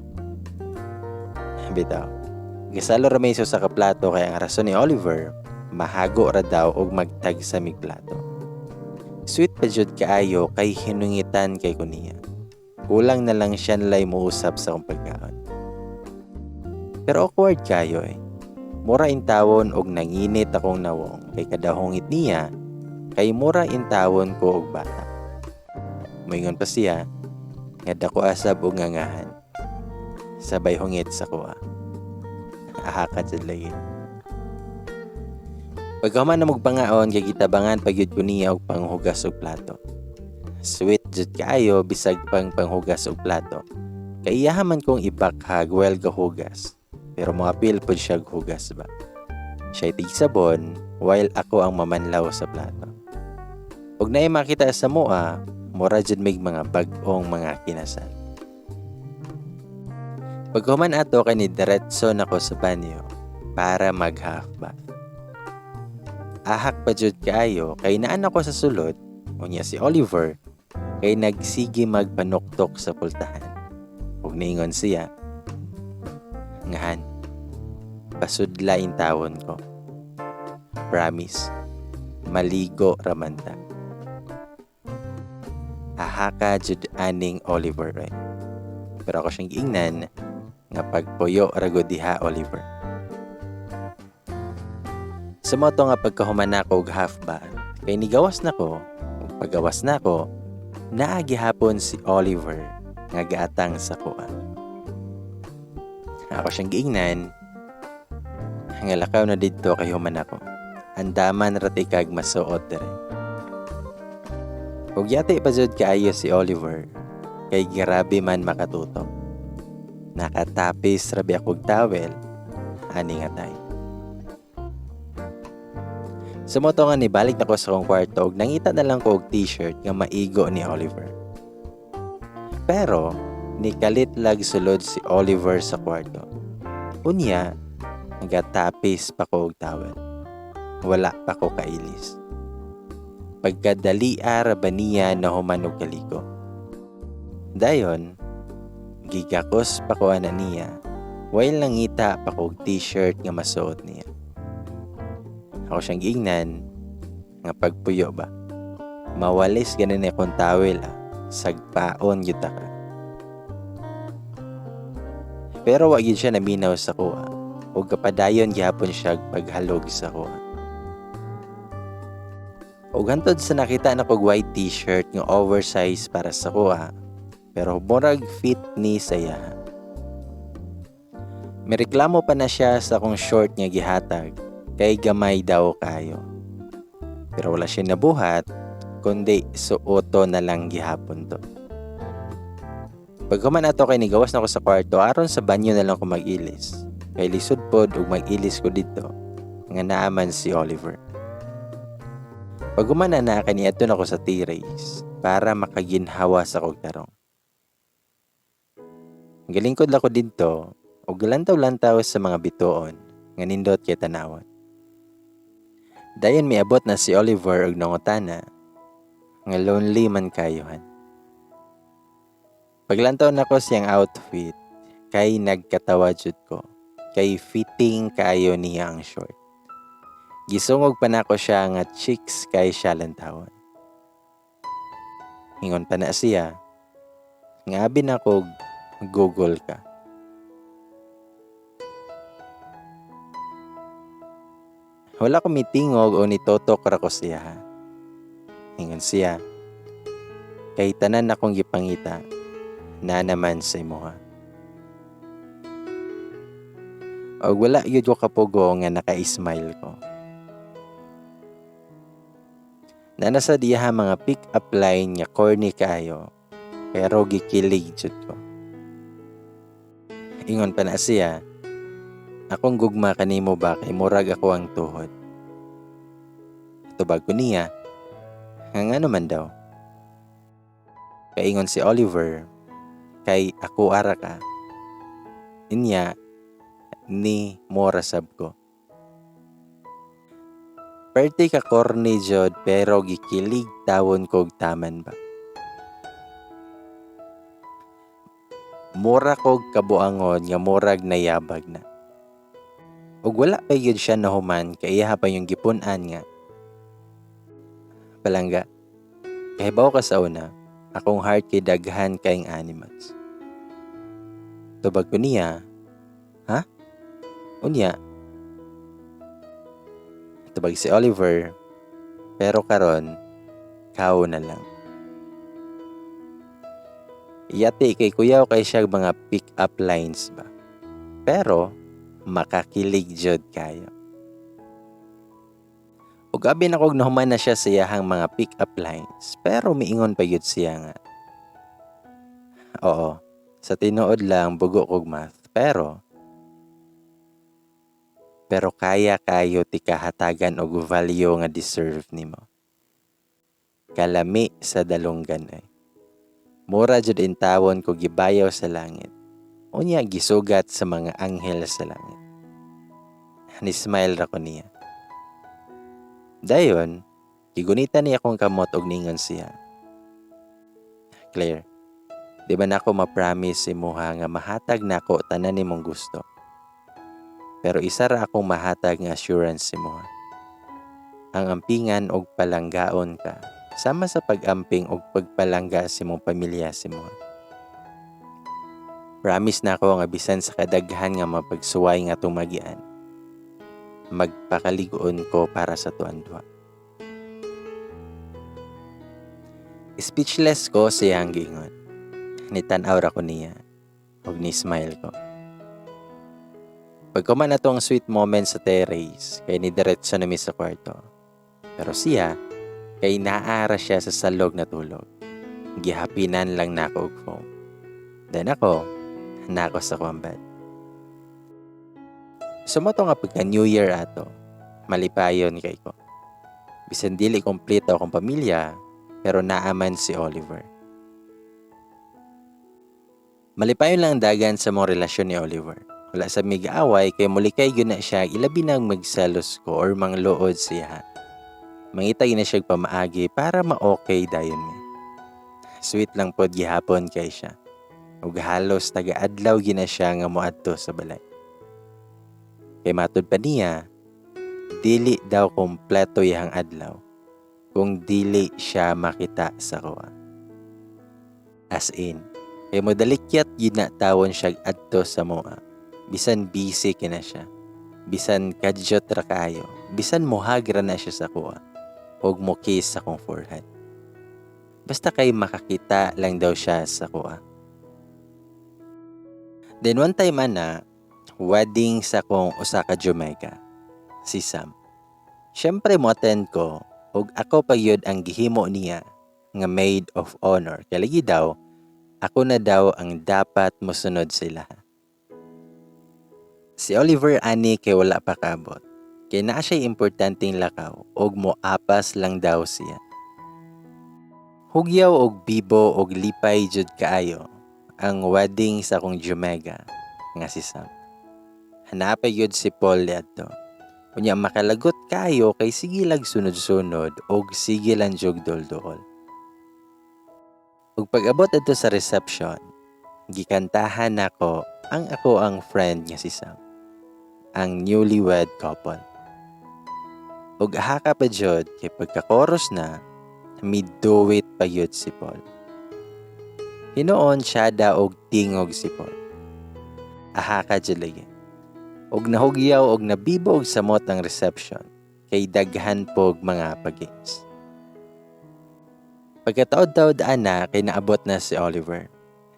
Bitaw. Gisalo ra may sa kaplato kay ang rason ni Oliver, mahago ra daw og magtag sa mig plato. Sweet pa jud kaayo kay hinungitan kay ko niya. Kulang na lang siya nalay muusap sa akong pagkaon. Pero awkward kayo eh. Mura intawon og nanginit akong nawong kay kada hungit niya kay mura intawon ko og bata. Moingon pa siya nga dako asab og ngangahan. Sabay hungit sa kuha. Ahakad sa lagi. Pagkahuman na magpangaon kay gitabangan pagyud ko niya og panghugas og plato. Sweet jud kaayo bisag pang panghugas og plato. Kay iyaha man kong ibakhag while gahugas. Pero moapil pod siya hugas ba. Siya tig sabon while ako ang mamanlaw sa plato. Ug naay makita sa mua, mura jud mig mga bag-ong mga kinasal. Paghuman ato kay ni diretso nako sa banyo para mag half bath. Ahak pa jud kaayo kay naan ako sa sulod, unya si Oliver kay nagsige magpanuktok sa pultahan. Ug niingon siya, ngahan, pasudla intawon ko. Promise, maligo ramanta. Ahaka jud aning Oliver eh. Pero ako siyang giingnan nga pagpuyo ra gud diha Oliver. Sa mo to nga pagkahuman nako og half bath, kay nigawas nako, ug pagawas nako, naa gihapon si Oliver nga gaatang sa kuha. Ako siyang giingnan nga lakaw na didto kay human ako. Andaman ra tikag masuot dire. Ug yati pa jud kaayo si Oliver kay grabe man makatutok. Nakatapis ra bi akog towel ani nga time. Sa mo to nga nibalik nako sa akong kwarto ug nangita na lang ko og t-shirt nga maigo ni Oliver. Pero nikalit lag sulod si Oliver sa kwarto. Unya, nagatapis pa ko og towel. Wala pa ko kailis. Pagkadali ra ba niya na human og kaliko. Dayon, gigakos pa ko ana niya while nangita pa ko og t-shirt nga masuot niya. Ako siyang giingnan nga pagpuyo ba. Mawalis ganin akong towel ah. Sagpaon gyud ta ka. Pero wa gyud siya naminaw sa kuha. Ug kapadayon gihapon siya paghalog sa kuha. Ug hantod sa nakita na kog white t-shirt nga oversize para sa kuha, pero murag fit ni sa iya. Mireklamo pa na siya sa akong short nga gihatag kay gamay daw kayo. Pero wala siya nabuhat, kundi suoto na lang gihapon to. Paghuman ato kay nigawas na ko sa kwarto, aron sa banyo na lang ko mag-ilis. Kay lisod pod ug mag-ilis ko didto nga naaman si Oliver. Paghuman na na kay niadto na ko sa terrace para makaginhawa sa kog tarong. Galingkod la ko didto ug galantaw-lantaw sa mga bituon nga nindot kay tanawon. Dayon miabot na si Oliver og nangutana nga lonely man kayohan. Paglantaw nako siyang outfit kay nagkatawa jud ko kay fitting kaayo niya ang short. Gisungog pa nako siya nga chicks kay siya lantawon. Ingon pa na siya nga abi nako Google ka. Wala ko mitingog o nitotok ra ko siya. Ingon siya, kay tanan akong gipangita, na naman sa imuha. Og wala gyud ko kapugo nga naka-smile ko. Nana sa diha mga pick-up line nga corny kaayo, pero gikilig jud ko. Ingon pa na siya, akong gugma kanimo ba kay murag ako ang tuhod. Tubag ko niya, nga ngano man daw. Kaingon si Oliver, kay ako ara ka. Inya, ni morasab ko. Perte ka corny jod pero gikilig tawon kog taman ba. Mura kog kabuangon nga murag nayabag na. Ug wala pa gyud siya nahuman kay iya pa yung gipun-an nga. Palangga, kahibaw ka sa una, Akong heart kay daghan kayong animals. Tubag ko niya, "Ha? Unya?" Tubag si Oliver, "Pero karon, cow na lang." Yati kay kuyaw kay siya mga pick-up lines ba. Pero makakilig jud kayo. Ug abi na kog nahuman na siya sa iyahang mga pick-up lines, pero miingon pa gyud siya nga, "Oo, sa tinuod lang bugo kog math, pero kaya kayo tika hatagan og value nga deserve nimo. Kalami sa dalunggan ay. Mura jud intawon ko gibayaw sa langit. Unya gisugat sa mga anghel sa langit." Ni-smile ra ko niya. Dayon, gigunitan niya akong kamot og ningon siya, "Claire, di ba nako ma-promise imuha nga mahatag nako tanan nimong gusto? Pero isa ra akong mahatag nga assurance imuha. Ang ampingan og palanggaon ka, sama sa pag-amping og pagpalangga sa imong pamilya sa imuha. Promise nako nga bisan sa kadaghan nga mapagsuway nga tumagian, magpakaligoon ko para sa tuan duha." Speechless ko sa iyang giingon. Nitan-aw ra ko niya ug ni-smile ko. Pagkuman na ang sweet moment sa terrace, kay nidiretso na mi sa kwarto. Pero siya, kay naara siya sa salog na tulog. Gihapinan lang nako og foam. Then ako, nako sa kuang bed. Sumoto nga pagka New Year ato, malipayon kay ko. Bisan dili kompleto akong pamilya, pero naaman si Oliver. Malipayon lang dagan sa mong relasyon ni Oliver. Wala sa migaaway kay mulikay gyud na siya, ilabi nang magselos ko or mangluod siya. Mangita gyud na siya pamaagi para ma-okay dayon mi. Sweet lang pod gihapon kay siya. Ug halos taga-adlaw gyud na siya nga moadto sa balay. Kay matud pa niya, dili daw kompleto iyang adlaw kung dili siya makita sa kuha. As in, kay modalikyat gyud na tawon siya adto sa moa. Bisan busy kina siya, bisan kadyot ra kaayo, bisan muhag ra na siya sa kuha ug mo kiss sa akong forehead. Basta kay makakita lang daw siya sa kuha. Then one time ana, wedding sa akong usa ka Jamaica, si Sam. Siyempre mo attend ko ug ako pa gyud ang gihimo niya nga maid of honor. Kay lagi daw, ako na daw ang dapat mosunod sila. Si Oliver ani kay wala pa kaabot. Kay naa siya'y importanteng lakaw ug moapas lang daw siya. Hugyaw og bibo og lipay jud kaayo ang wedding sa akong Jamaica nga si Sam. Hanapay gyud si Paul adto. Unya makalagot kayo kay sige lag sunod-sunod og sige lang jug dol-duol. Ug pag-abot adto sa reception, gikantahan nako ang ako ang friend nga si Sam, ang newlywed couple. Ug haka pa jud kay pagka-chorus na, miduwit pa gyud si Paul. Hinuon siya da og tingog si Paul. Aha ka jud lagi. Og nahugyaw og nabibo og samot ang reception kay daghan pog mga pag-games. Pagkataod-taod ana kay naabot na si Oliver.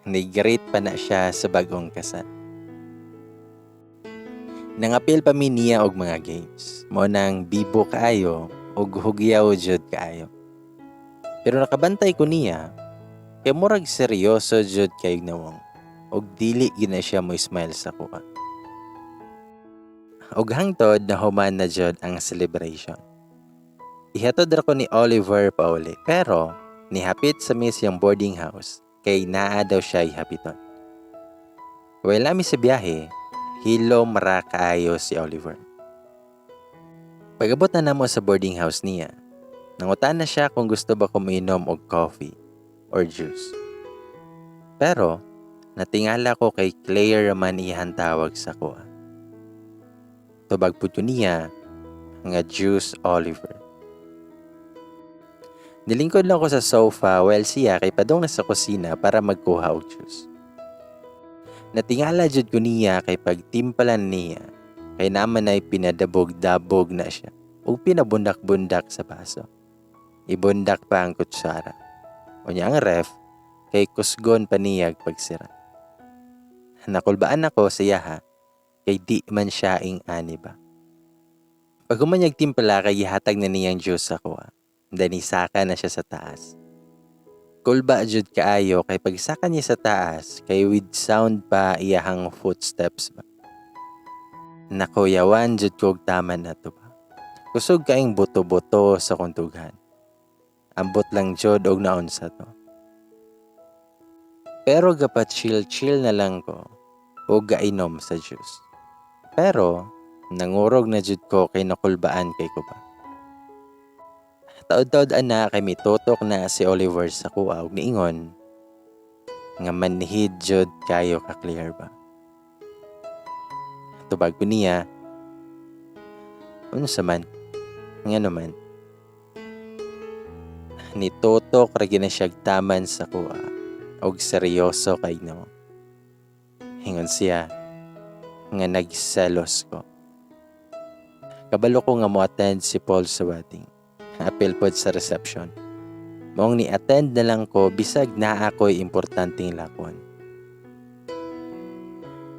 Ni-greet pa na siya sa bagong kasal. Nangapil pa mi niya og mga games. Mo nang bibo kaayo og hugyaw jud kaayo. Pero nakabantay ko niya kay murag seryoso jud kay nawong og dili gyud na siya mo smile sa kuha. Og hangtod nahuman na jud ang celebration. Ihatod ra ko ni Oliver pauli, pero nihapit sa miss yung boarding house kay naa daw siya ihapiton. While nami sa biyahe, hilom ra kaayo si Oliver. Pag-abot na namo sa boarding house niya, nangutan na siya kung gusto ba ko mainom og coffee or juice. Pero natingala ko kay Claire man iyang tawag sa kuha. Tubag pud ko niya nga juice, Oliver. Nilingkod lang ko sa sofa while siya kay padong na sa kusina para magkuha og juice. Natingala jud ko niya kay pagtimpla niya kay naman ay pinadabog-dabog na siya ug pinabundak-bundak sa baso. Ibundak pa ang kutsara. Unya ang ref kay kusgon pa niyag pagsira. Nakulbaan ako sa iyaha kay di man siya ing ani ba. Pag human niyag timpla kay gihatag na niyang juice ako. Dani saka na siya sa taas. Kulba jud kaayo kay pagsaka niya sa taas kay with sound pa iyahang footsteps ba. Nakuyawan jud ko og tama na to ba. Kusog kaing buto-buto sa kong tughan. Ambot lang jud og naunsa to. Pero gapa chill-chill na lang ko o gainom sa juice. Pero nangurog na jud ko kay nakulbaan kay ko ba. Taod-taod ana kay mitutok na si Oliver sa kuha og niingon nga manhid jud kayo ka, Claire ba. Tubag ko niya, "Unsa man? Ngano man?" Nitutok ra gyud na siyag taman sa kuha og seryoso kay no. Ingon siya nga nagselos ko. Kabalo ko nga mo-attend si Paul sa wedding. Apil pod sa reception. Maong ni-attend na lang ko bisag naa ako'y importanteng lakon.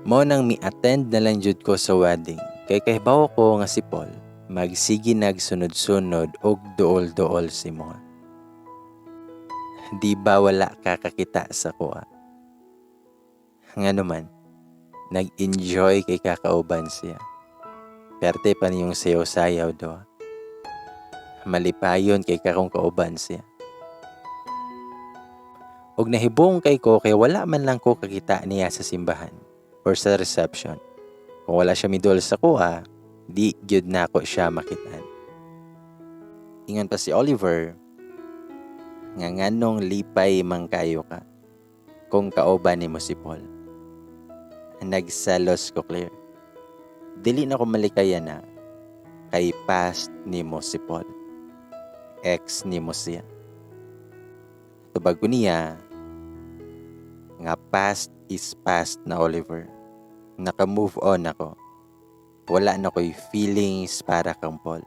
Mao nang mi-attend na lang jud ko sa wedding kay kahibaw ko nga si Paul magsige nagsunod-sunod og duol-duol si mo. Di ba wala ka kakita sa kuha? Ngano man, nag-enjoy kay kakauban siya. Perte pa niyong sayaw-sayaw do. Malipayon kay kakong kauban siya. Og nahibong kay ko kay wala man lang ko kakita niya sa simbahan or sa reception. Kung wala siya midol sa kuha, di gyud nako siya makitaan. Ingon pa si Oliver, nga nganong lipay man kayo ka kung kauban nimo si Paul. Nagselos ko, Claire. Dili na ko malikayan na kay past nimo si Paul. Ex nimo siya. Tubag ko niya nga past is past na, Oliver. Naka-move on ako. Wala na ko'y feelings para kang Paul.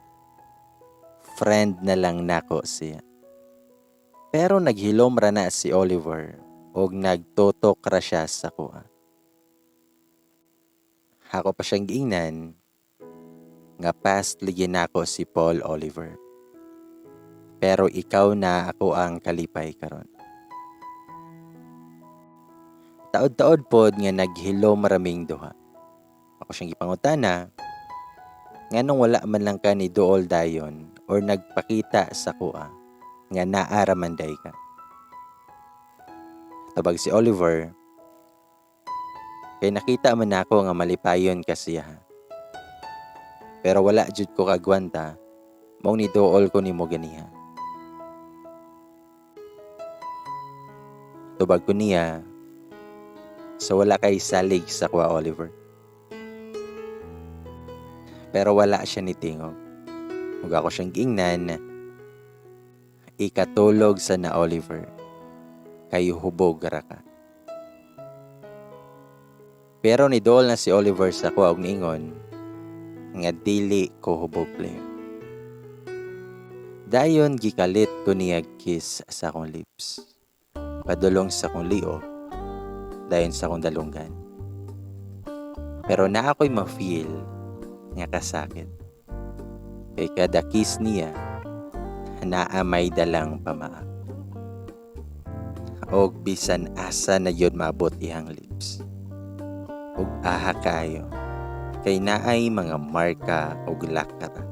Friend na lang nako siya. Pero naghilom ra na si Oliver og nagtutok ra siya sa kuha. Ako pa siyang giingnan nga past lagi nako si Paul, Oliver. Pero ikaw na ako ang kalipay karon. Taod-taod pod nga naghilom raming duha. Ako siyang gipangutana, nganong wala man lang ka ni duol dayon or nagpakita sa kuha nga naa ra man day ka. Tabag si Oliver, kay nakita man nako nga malipayon ka siya. Pero wala jud ko kagwanta, mao ni duol ko nimo ganiha. Tubag ko niya, so wala kay salig sa kuha, Oliver. Pero wala siya ni tingog. Ug ako siyang giingnan, ikatulog sa na, Oliver, kay hubog ra ka. Pero ni duol na si Oliver sa kuha og niingon nga dili ko hubog, Claire. Dayon gikalit ko niya kiss sa akong lips. Padulong sa akong liog, dayon sa akong dalunggan. Pero naa ako'y ma-feel nga kasakit. Kay kada kiss niya, naa may dalang pamaak. Og bisan asa na yun maabot iyang lips. Og aha kayo, kay naay mga marka og lakara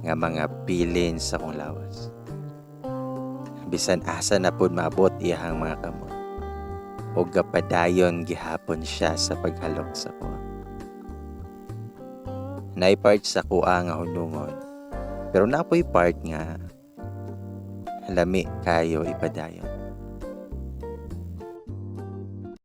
nga mga bilin sa akong lawas. Bisan asa na pud maabot iyahang mga kamot. Og gapadayon gihapon siya sa paghalok sa kuha. Naay part sa kuha nga hunungon, pero naa poy part nga lami kayo ipadayon.